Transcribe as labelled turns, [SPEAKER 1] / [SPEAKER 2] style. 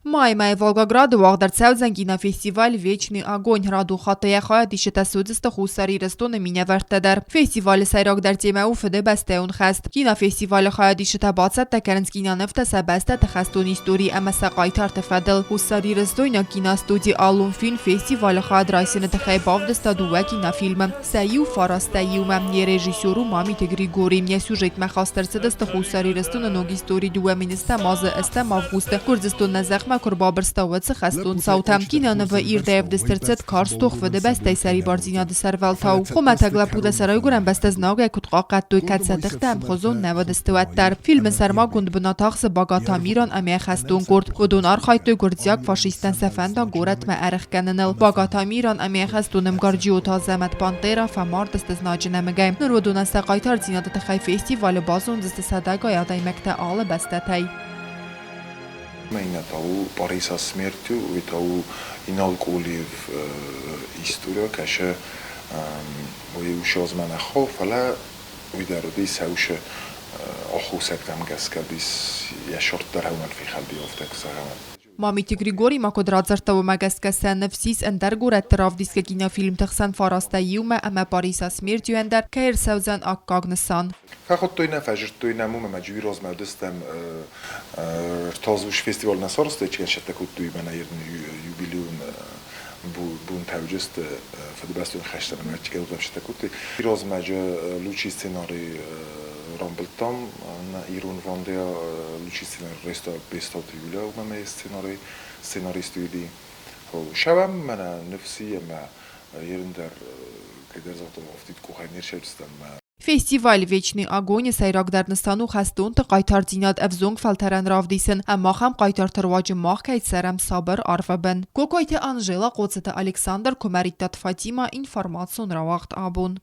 [SPEAKER 1] Майы мӕйы Волгограды уагъд ӕрцӕудзӕн кинофестиваль «Вечный огонь». Радон хатт йӕ хайадисджытӕ суыдзысты Хуссар Ирыстоны минӕвӕрттӕ дӕр. Фестивалы сӕйрагдӕр темӕ у Фыдыбӕстӕйон хӕст. Кинофестивалы хайадисджытӕ бацӕттӕ кӕнынц кинонывтӕ сӕ бӕстӕты хӕстон истори ӕмӕ сӕ хъайтарты фӕдыл. Хуссарирыстойнаг киностуди «Аллон-фильм» фестивалы хайад райсыны тыххӕй бавдыста дыууӕ кинофильмы. Сӕ иу фарастӕ иумӕ. Йӕ режиссер у Мамиты Григори. Йӕ сюжетмӕ хаст ӕрцыдысты Хуссар Ирыстоны ног истори 2000 азы ӕстӕм августы Гуырдзыстон нӕ зӕхмӕ куы рбабырста, уӕд цы хӕстон цаутӕ. Кинонывы ирдӕй ӕвдыст ӕрцыд карз тох Фыдыбӕстӕйы сӕрибардзинады сӕрвӕлтау. Хуымӕтӕг лӕппутӕ сӕ райгуырӕн бӕстӕ знагӕй куыд хъахъхъӕдтой, кӕд сӕ тыхтӕ ӕмхуызон нӕ уыдысты, уӕддӕр. Фильмы сӕрмагонд бынат ахсы Багаты Амиран ӕмӕ йӕ хӕстон къорд. Уыдон архайдтой гуырдзиаг фашисттӕн сӕ фӕндаг горӕтмӕ ӕрӕхгӕныныл. Багаты Амиран ӕмӕ хӕстон ӕмгар Джиоты Азӕмӕт Пантера фӕмард сты знаджы нӕмыгӕй. Ныр уыдонӕн сӕ хъайтардзинады тыххӕй фестивалы базондзысты сӕдӕгай адӕймӕгтӕ алы бӕстӕтӕй.
[SPEAKER 2] Иннӕ та у Пари со смертью, уый та у Инал Къулиев история, кӕсы уый усозмӕ нӕ хо, фӕлӕ уый дӕр уыди сӕусы аххосӕгтӕм гӕсгӕ уыдис йӕ сорт дӕр ӕмӕ фехӕлди афтӕ куы зӕгъӕм.
[SPEAKER 1] Мамиты Григорий ма куыд радзырдта, уымӕ гӕсгӕ сӕ ныфс ис ӕндӕр горӕтты равдисгӕ кинофильмты хсӕн фарастӕ иумӕ ӕмӕ Париса смертью-ӕн дӕр кӕй ӕрцӕудзӕн аккаг нысан.
[SPEAKER 2] Фӕхуыдтой нӕ, фӕзырдтой нӕм, уымӕ ӕмӕ Джуйрозмӕ уыдыстӕм ӕртӕдзус фестиваль нӕ сарӕзтой, чи сӕттӕ кодтой мӕнӕ юбилейон бонтӕуджысты Фыдыбӕстон хӕстӕн ӕмӕ ӕртиккӕгӕм сӕттӕ кодтой. Размӕджы лучший сценарий рамбылдтам ирон Вандея лучший сценарий райста Бестауты Юля, уымӕ мӕ сценарий сценарист уыди. Сӕвӕм мӕнӕ ныфси ӕмӕ ерын дӕр кӕйдӕр загътон афтид къухӕй не рсӕвдзыстӕм.
[SPEAKER 1] Фестиваль «Вечный огонь»-ы сӕйрагдӕр нысан у хӕстонты хъайтардзинад ӕвзонг фӕлтӕрӕн равдисын ӕмӕ ахӕм хъайтарты руаджы мах кӕй цӕрӕм сабыр арвы бын. Кокойты Анжела, Хъоцыты Александр, Куымӕридтаты Фатимӕ, информацион рауагъд абон.